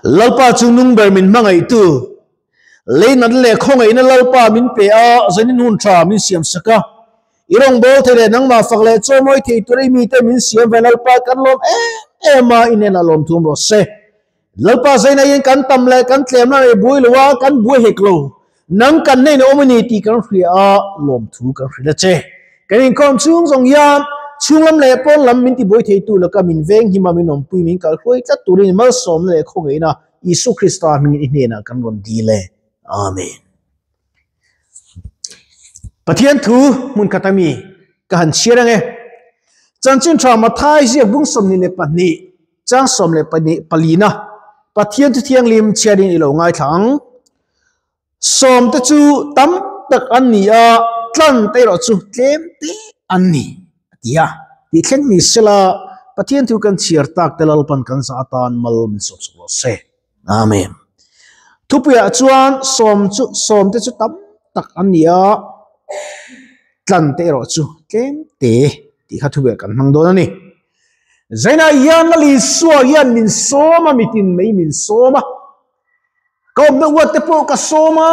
Lalpa chu nung ber min hmangaihtu, leinat leh khawngaihna Lalpa min pe a, zanin hun tha min siam sak a. I rawngbâwl thei leh nangmah fak leh chawmawi thei tura i mite min siam ve Lalpa kan lawm em em a, i hnenah lawm thum rawh se. Lalpa zainain kan tam leh kan tlem la rei buai lo a, kan buai hek lo. Nang kan hnenah awm a ni tih kan hria a, lawmthu kan hrilh a che. Kan inkhawm chhung zawng hian chhunglam leh pawn lam min tibuai theitu laka min veng hima min awmpui min kalhruai tlat turin malsawmna leh khawngaihna Isua Krista hmingin i hnenah kan rawn dil e. Amen. Pathian thu hmun khat ami ka han chhiar ang e. Chanchin tha Mathai ziak bung 22 chang 12 palina Pathian thu thianghlim chhiarin i lo ngaithla ang. Sawm te chu tam tak an ni a, tlan te erawh chu tlem te an ni, a ti a. Tih thleng ni sela, Pathian thu kan chhiar tak te Lalpan kan zah atan mal min sawp sawp rawh se. Amen. Thupuiah chuan sawm chu sawm te chu tam tak an ni a, tlan te erawh chu tlem te tih kha thupuiah kan hmang dawn a ni. Zainah hian Lal Isua hian min sawm a, mitin mai min sawm a. Ka awmna uat te pawh ka sawm a,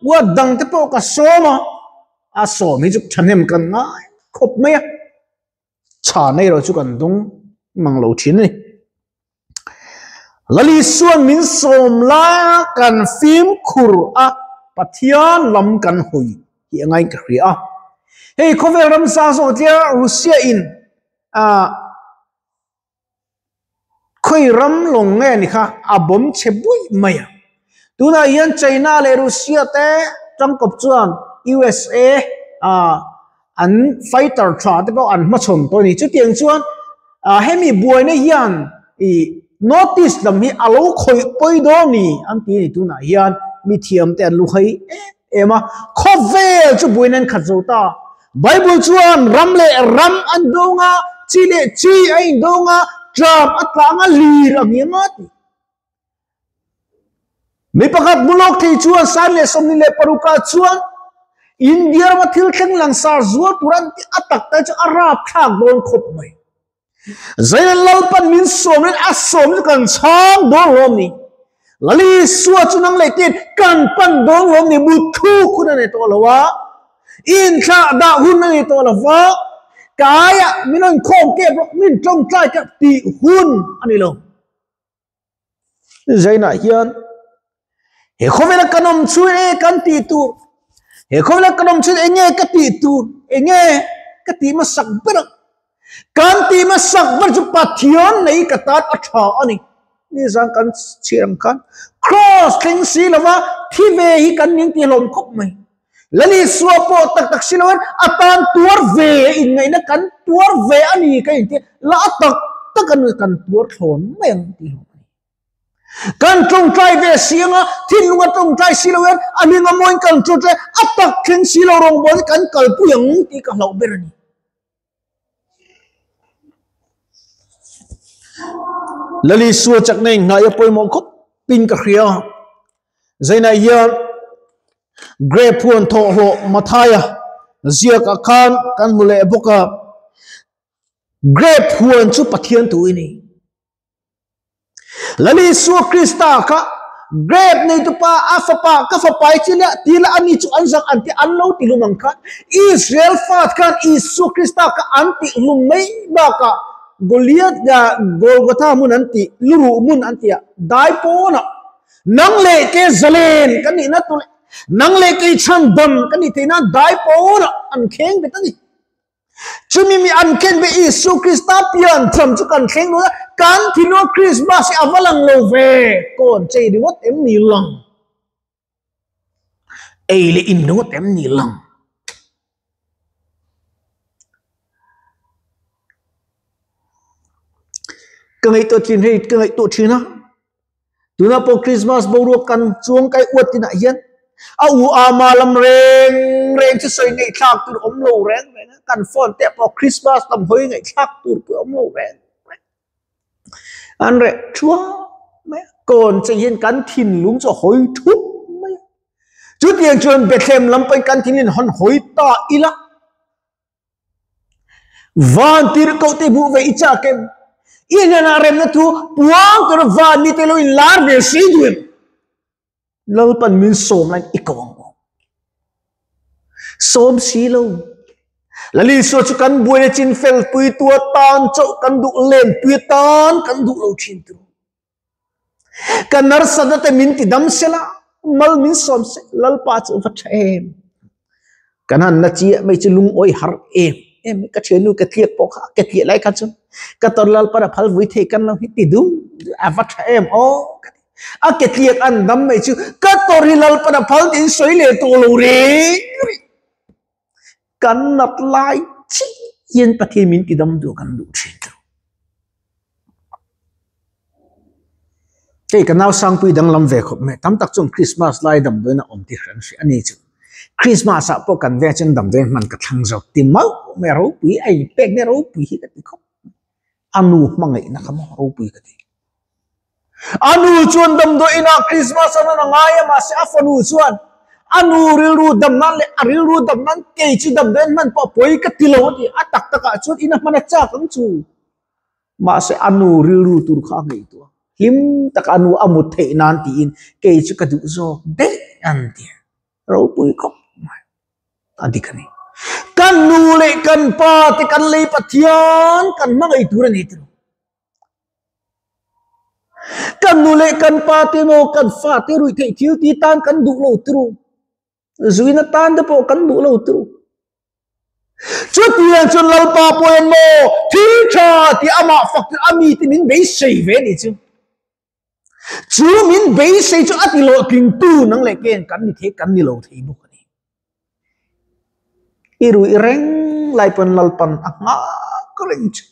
uat dang te pawh ka sawm a, a sawm hi chu thahnem kan ngai khawp mai a, chhana erawh chu kan dawng mang lo thin a ni. Lali chuan min sawm laia kan fimkhur a, Pathian lam kan hawi tih a ngain ka hria a. Hei khawvel ramsa zawh tia Russia in ah Khawi ram lawng nge ni kha a bawm chhe buih mai a. Tunah hian China leh Russia te tangkawp chuan USA ah an fighter tha te pawh an hmachhawn tawh a ni. Chutiang chuan ah hemi buaina hian ih North East lam hi a lo khawih pawi dawn ni an ti a ni. Tunah hian mithiam te an lu hai em em a. Khawvel chu buaina an khat zo ta. Bible chuan ram leh ram an dawng a, chi leh chi a indawng a, tlam a tlang a, lir a ngiang a ti. Mi pakhat hmu lawk thei chuan 1026 ah chuan India rama thil thleng langsar zual tur an tih a tak te chu a rapthlak dawn khawp mai. Zaina Lalpan min sawm in a sawm chu kan chhang dawn lawm ni. Lali Isua chu nang leh tin kan pan dawn lawm ni muthu hun a nei tawh lo a, inthlah dah hun a nei tawh lo va, ka aiah min rawn khawm kep rawh, min tawngtai kep tih hun a ni lo. Zainah hian he khawvela kan awm chu e kan tih tur, he khawvela kan awm chu enge ka tih tur, enge ka tih hmasak ber ang, kan tih hmasak ber chu Pathian nei ka tan a tha a ni. Nizan kan chhiar ang khan cross thleng si lova thi ve hi kan ning tih hlawm khawp mai. Lali Isua pawh tak tak si loin a tan tuar ve inngaihna kan tuar ve a ni ka inti la a tak tak a kan tuar thlawn mai ang tih hlawm a ni. Kan tawngtai ve si anga thinlunga tawngtai si loin a hming a mawiin kan tawngtai a tak thleng si lo rawngbâwl hi kan kalpui ang tih ka hlauh ber a ni. Lali Isua chakna innghaih a pawimawh khawp in ka hria. Zainah hian Grape huan thawhhlawh Mathaia ziakah khan kan hmu leh bawk a, Grape huan chu Pathian tu i ni. Lal Isua Krista kha Grape neitupa a fapa ka fapa i chi leh tila ani chu an zak an ti an lo ti hlum ang khan Israel fat khan Isua Krista kha an tih hlum mai bakah Goliath Golgotha hmun an tih luruh hmun an tih a dai pawnah Nang leh ke zalen kan nihna tur leh nang leh kei chhandam kan nih theihna dai pawnah an kheng bet a ni. Chumi mi an khen ve Isu Krista pian tham chu kan thleng dawn a, kan thinlunga Krismas hi a va lang lo ve, kawn chei ringawt em ni lang? Ei leh in ringawt em ni lang? Ka ngaihtuah thin hei, ka ngaihtuah thin a. Tuna pawh Christmas boruak kan chuang kai uat tinah hian a u ama lam reng reng chu sawi ngaihthlak tur awm lo reng reng a, kan phone te pawh Christmas lam hawi ngaihthlak tur pawh awm lo reng reng. An reh thuam mai a, kawn che hian kan thinlung chu a hawi thup mai a. Chutiang chuan Bethlehem lam pawhin kan thinlung hawn hawi ta ila. Van tirhkoh te hmuh ve i chak em? I hnenah remna thu puang tura van mite lo inlar ve si duh em? Lalpan min sawm laiin i ko ang u. Sawm si lo. Lal Isua chu kan buaina chin fel puitu atan chauh kan duh len pui atan kan duh lo thin tur. Kan harsatna te min ti dam sela, mal min sawm se, Lalpa chu va tha em. Kan han la chiah mai chu lungawi har em em ka thiannu ka tliak pawh kha ka tliah lai kha chu ka tawn Lalpan a phal vui thei kan lo hi ti dum a va tha em aw ka ti. A ke tliak an dam mai chu ka tawrh hi Lalpan a phal tiin sawi leh tawh lo reng reng. Kan nat lai chiah hian Pathian min ti dam duh kan duh thin lo. Hei ka nau Sangpui danglam ve khawp mai, tam tak chuan Christmas lai damdawiin a awm tih hran hrih a ni chu. Christmas ah pawh kan veng chuan damdawiin hman ka thlang zawk ti mauh mai a ropui a inpekna ropui hi ka ti khawp mai. A nu hmangaihna kha maw ropui ka ti. A nu chuan damdawiin ah Christmas a rawn a ngai a mahse a fanu chuan a nu rilru dam nan leh a rilru dam nan kei chu damdawiin hman pawh pawi ka ti lo a ti. A tak takah chuan ina hman a chak ang chu. Mahse a nu rilru tur kha a ngaihtuah. Hlim taka a nu a mut theih nan tiin kei chu ka duh zawk daih an ti a. Ropui khawp mai. A dik a ni. Kan nu leh kan pa te kan lei Pathian kan hmangaih tur a ni tilo. Kan nu leh kan pa te maw kan fa te ruih theih thil ti tan kan duh lo turu. Zuina tan te pawh kan duh lo turu. Chutiang chuan Lalpa pawhin maw thil tha tih amah fak chu a mite min beisei ve a nih chu. Chu min beisei chu a ti hlawhtlingtu nang leh ken kan ni thei kan ni lo thei bawk a ni. I ruih reng lai pawn Lalpan a nghak reng che.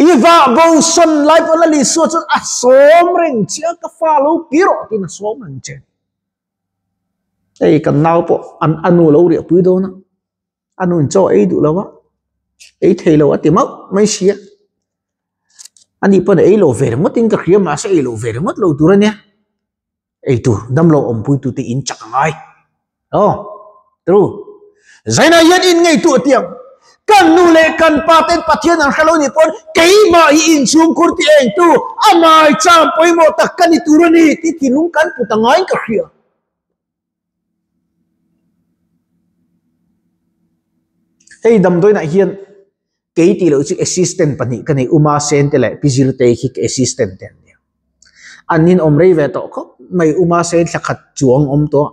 I vah bo sawn lai pawn Lal Isua chuan a sawm reng che a, ka fa lo pi rawh tiin a sawm reng che. Hei kan nau pawh an a nu lo riah pui dawn a, a nu in chaw ei duh lo a, ei thei lo a ti mauh mai si a, ani pawn a ei lo ve ringawt in ka hria mahse ei lo ve ringawt lo tur a nia, ei tur damlo awmpui tute in chak a ngai aw true. Zainah hian in ngaihtuah tiang kan nu leh kan pa ten Pathian an hre lo nih pawn keimah hi inchhungkhur ti eng tu a maicham pawimawh tak ka ni tur a ni tih thinlung kan put a ngaiin ka hria. Hei damdawiinah hian kei tih loh chu assistant pahnih ka nei Uma Sente leh Pi Zirtei khi ka assistant te an nia. An inawm rei ve tawh khawp mai Uma Sen thla khat chuang awm tawh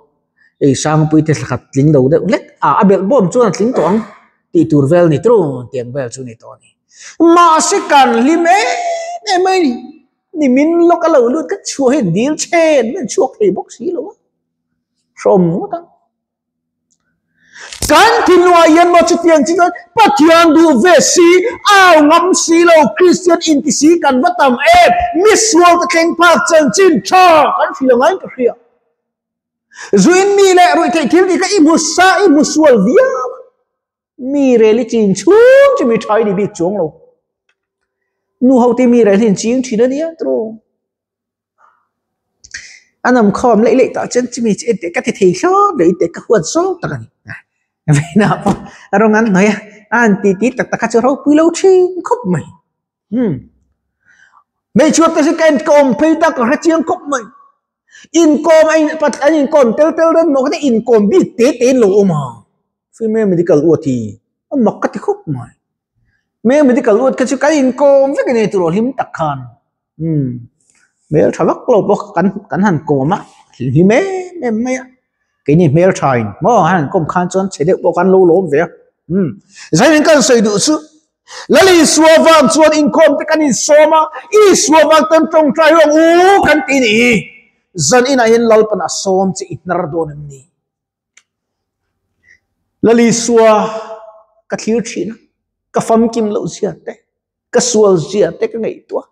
hei Sangpui te thla khat tling lo deuh hlek a a belh bawm chuan a tling tawh ang tih tur vel ni tru tiang vel chu ni tawh a ni. Mahse kan hlim em em mai ni nimin lawk a lo lut ka chhuah hi dil chhen mai an chhuak thei bawk si lo a hrawm ngawt ang. Kan thinlungah hian maw chutiang chi chuan Pathian duh ve si, au ngam si lo, Kristian inti si kan va tam em, misual te thleng phak chanchin tha kan hrilh ang aiin ka hria. Zuin mi leh ruihtheih thil tih kha i hmu sa, i hmu sual viau a, mi rel i chin chhung chu mi tha i ni bik chuang lo. Nu ho te mi rel hi an ching thin a nia tiraw. A nawm khawm leih leih tah chuan chumi chu enteh ka ti thei hlawm leh inteh ka huat zawng tak a ni. Veina pawh a rawng an hnawih a, a han ti ti tak tak kha chu ropui lo thin khawp mai. Umm hmeichhia te hi ka en ka awm phei ta ka hre chiang khawp mai. Inkawm a in an inkawm tel tel dawn maw ka ti inkawm bik te te in lo awm a, female medical ward hi a mak ka ti khawp mai. Hmel medical ward kha chu kan inkawm vek a ni tur aw hlim tak khan umm hmel tha vak lo pawh kan kan han kawm a hlim em em mai a keini hmel tha in maw an han kawm khan chuan chhe deuh pawh kan lo lawm ve a umm zanin kan sawi duh chu Lalisua vang chuan inkhawm te kan insawm a Isua vang tan tawngtai ho ang u kan ti a ni zan inah hian Lalpan a sawm che i hnar dawn em ni. Lalisua ka thlir thin a, ka famkim loh zia te, ka sual zia te ka ngaihtuah.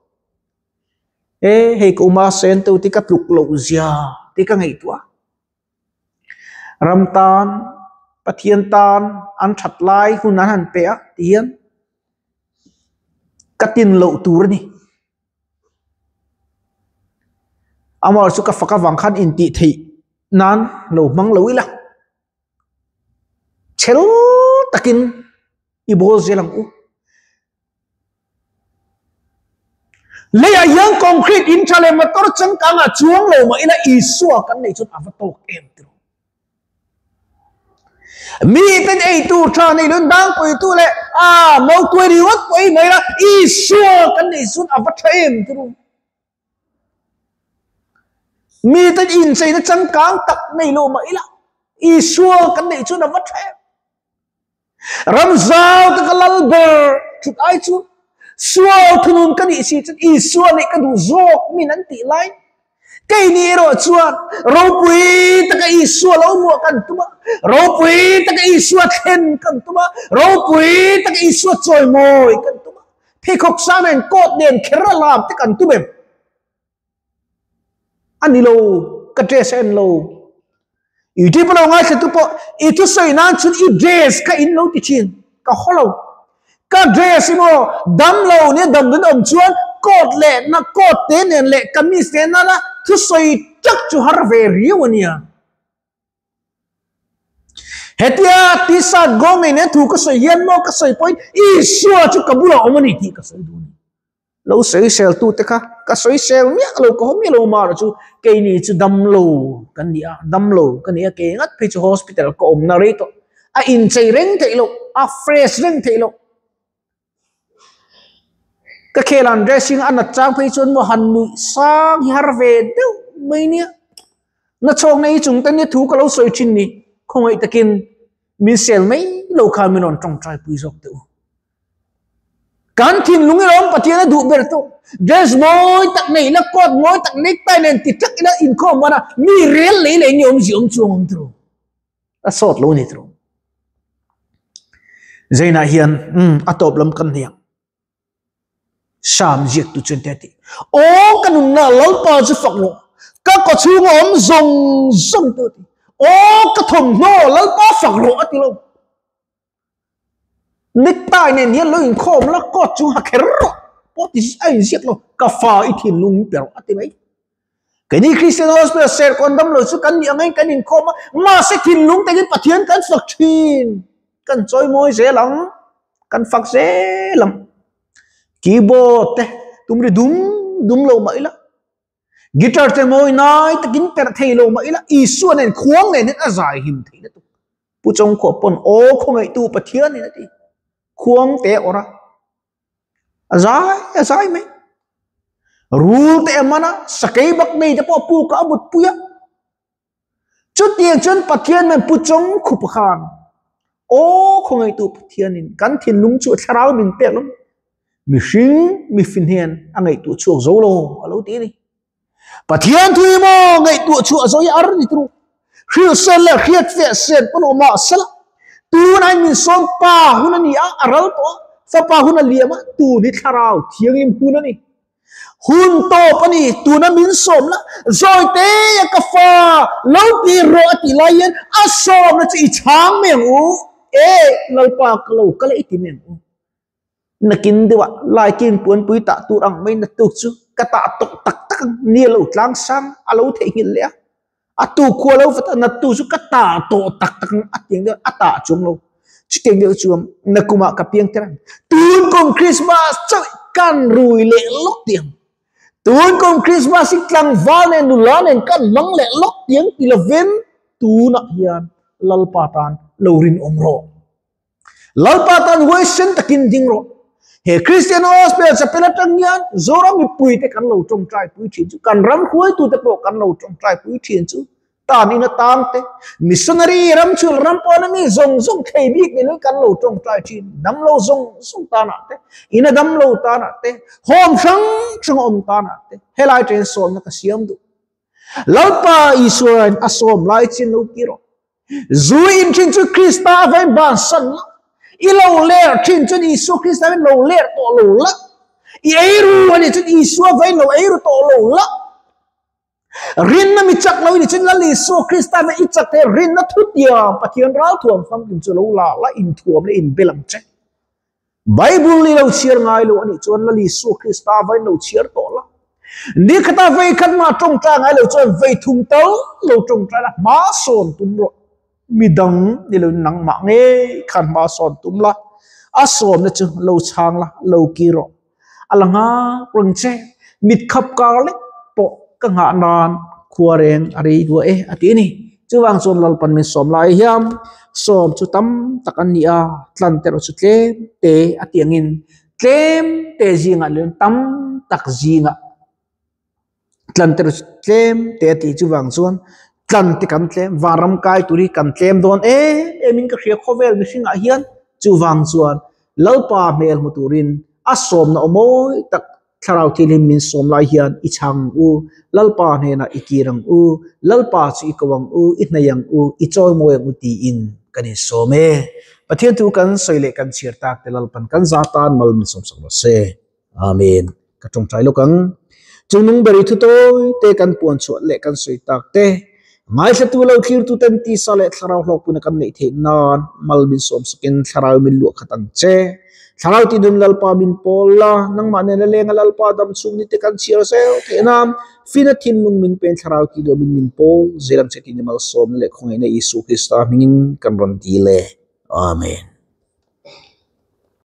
E hei ka uma sen teuh te ka tluk loh zia te ka ngaihtuah. Ram tan, Pathian tan an that lai hun an han pe a ti hian ka tin loh tur a ni. Amaherawhchu chu ka fak avang khan intih theih nan lo hmang lo ila chhel takin i bawl zel ang u. Leiah hian concrete in tha leh motor changkang ah chuang lo mah ila Isua kan neih chuan a va tawk em tiraw. Mi ten ei tur tha nei lun dangpuitu leh a mautuai ringawt pawh ei mai ila Isua kan neih chuan a va tha em tiraw. Mi ten incheina changkang tak nei lo mah ila Isua kan neih chuan a va tha em. Ram zau taka lal ber thut ai chu sual thunun ka nih si chuan Isua neih ka duh zawk min an tih lai. Keini erawh chuan ropui taka Isua lo muah kan tum a, ropui taka Isua thlen kan tum a, ropui taka Isua chawimawi kan tum a, pheikhawk sang nen coat nen kher a lam te kan tum em? A ni lo, ka dress a en lo. YouTube lo ngaithla tu pawh i thusawi nan chun i dress kha in lo ti thin, ka haw lo. Ka dress emaw dam lo nia damdawi awm chuan coat leh na coat te nen leh kamis te nana thusawi tak chu har ve riau a nia. Hetia t-shirt gold nei nen thu ka sawi hian maw ka sawi pawhin Isua chu ka bulah awm a ni tih ka sawi duh a ni. Lo sawisel tute kha ka sawisel miah lo, ka haw miah lo mah erawh chu keini chu damlo kan ni a, damlo ka ni a, kei ngat phei chu hospital ka awmna rei tawh, a inchei reng theih loh, a fresh reng theih loh. Ka khel an dressing a nat chang phei chuan maw han nuih sang hi har ve deuh mai nia. Na chhawk nei chung te nia thu ka lo sawi thin ni, khawngaih takin min sel mai lo khan min rawn tawngtai pui zawk teh u. Kan thinlung erawh Pathian a duh ber tawh. Dress mawi tak nei ila, coat mawi tak necktie nen ti tak ila inkhawm ban a, mi rel lei lei nge awmzia awm chuang ang tiraw? A sawt lo a ni tiraw? Zainah hian umm a tawp lam kan hniang. Sam ziak tu chuan te a ti. Aw ka nunna Lalpa chu fak rawh, ka kawchhunga awm zawng zawng tu a ti. Aw ka thawmhnaw Lalpa fak rawh a ti lo. Necktie nen hian lo inkhawm la coat chu ha kher rawh pawh ti a inziak lo ka fa i thinlung in pe rawh a ti mai. Keini Christian Hospital serkawn damlo chu kan nih angin kan inkhawm a, mahse thinlung takin Pathian kan fak thin, kan chawimawi zel ang, kan fak zel ang. Keyboard te tumri dum dum lo mah ila, guitar te mawi nai takin perh thei lo mah ila, Isua nen khuang nen hian a zai him thei lutuk. Pu Chawngkhuah pawn aw khawngaihtu Pathian in a ti. Khuang te a awrh a, a zai a zai mai. Rul te a man a, sakei bak nei te pawh a puk a, a mutpui a. Chutiang chuan Pathian nen Pu Chawngkhup khan aw khawngaihtu Pathian in kan thinlung chu thlarau min pek lo. Mihring mifin hian a ngaihtuah chhuak zo lo a lo ti a ni. Pathian thu hi maw ngaihtuah chhuah zo hi ar ni turu. Hrilhsen leh hriatfiah sen pawn awm a sela. Tunah hian min sawm pa hun a ni a, a ral tawh a, fapa hun a liam a, tun hi thlarau thianghlim hun a ni. Hun tawp a ni, tuna min sawm la, zawi te a ka fa lo ti rawh a tih lai hian a sawmna chu i chhang mai ang u, e Lalpa ka lo kal e i ti mai ang u. Nakin deuhah laikin puanpui tah tur ang mai na tuk chu ka tah tawh tak tak ang ni a lo tlang sang a lo theihnghilh leh a, a tuk khua lo vat a na tu chu ka tah tawh tak tak ang a tiang deuh a tah chuang lo chutiang deuh chuan nakumah ka piang tir ang tun kum Christmas chauh kan rui leh lawk tiang tun kum Christmas hi tlangval nen nula nen kan hmang leh lawk tiang ti lovin tunah hian Lalpa tan lo rinawm rawh. Lalpa tan huaisen takin ding rawh. He Christian Hospital chapel atang hian Zoram mipuite kan lo tawngtai pui thin chu, kan ram hruaitute pawh kan lo tawngtai pui thin chu, tan in atang te, missionary ram chhul ram pawn ami zawng zawng thei bik ni lui kan lo tawngtai thin, damlo zawng zawng tanah te, ina damlo tanah te, home hrang hrang awm tanah te, helai train sawmna ka siam duh. Lalpa Isuain a sawm lai chin lo ti rawh. Zu in thin chu Krista a vain bansan la. I lo ler thin chuan Isua Krista in lo ler tawh lo la. I eiru a nih chuan Isua vain lo eiru tawh lo la. Rinna mi chak lo i nih chuan Lal Isua Krista vain i chak thei rinna thutiam Pathian ralthuam famkim chu lo la la inthuam la inbel ang che. Bible i lo chhiar ngai lo a nih chuan Lal Isua Krista vain lo chhiar tawh la. Ni khata vei khat mah tawngtai ngai lo chuan vei thum tal lo tawngtai la, hma sawn tum rawh. Midang ni lo nangmah ngei khan hma sawn tum la, a sawmna chu lo chhang la, lo kir rawh. A la nghak reng che. Mit khap kar lek pawh ka nghah nan khua reng a rei duah e a ti a ni. Chuvang chuan Lalpan min sawm lai hian sawm chu tam tak an ni a, tlan te erawh chu tlem te a ti angin tlem te zingah leh tam tak zingah tlan te erawh chu tlem te a ti. Chuvang chuan tlan te kan tlem, vanram kai tur hi kan tlem dawn em em in ka hria khawvel mihringah hian. Chuvang chuan Lalpa hmel hmu turin a sawmna aw mawi tak Thlarau thilhim min sawm lai hian i chhang ang u, Lalpa hnenah i kir ang u, Lalpa chu i ko ang u, i hnaih ang u, i chawimawi ang u tiin kan insawm e. Pathian thu kan sawi leh kan chhiar tak te Lalpan kan za tan mal min sawmsak rawh se. Amen. Ka tawngtai lawk ang. Chungnung beri thu tawi te kan puan chhuah leh kan sawi tak te, ngaithlatu lo thlirtu ten tisa leh thlarau hlawkpuna kan neih theih nan mal min sawmsakin thlarau min luah khat ang che. Thlarau ti dun Lalpa min pawl la, nangmah nena lenga Lalpa dam chhung ni te kan chhiar zel theih nan fina thinlung min pen thlarau ti duamin min pawl zel ang che tih ni malsawmna leh khawngaihna Isu Krista hmingin kan rawn dil e. Amen.